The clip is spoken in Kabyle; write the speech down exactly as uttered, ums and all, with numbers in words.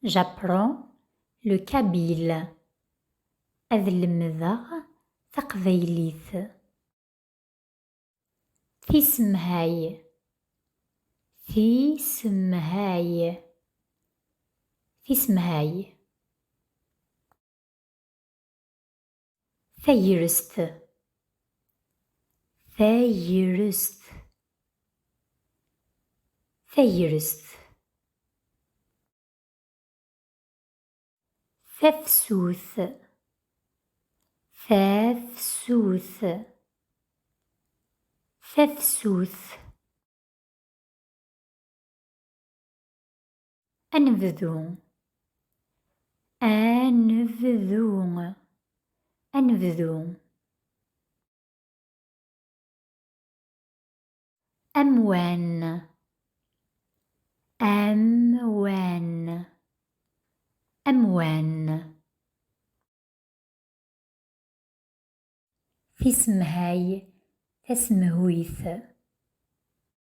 J'apprends le kabyle. Ad lemdeɣ taqbaylit. Tisemhay. Tisemhay. Tisemhay. Tagrest. Tagrest. Tagrest. Tafsut. Tafsut. Tafsut. Ad nebdu. Ad nebdu. Ad nebdu. Amwan. Amwan. Amwan. Tisemhay, tasemhuyt.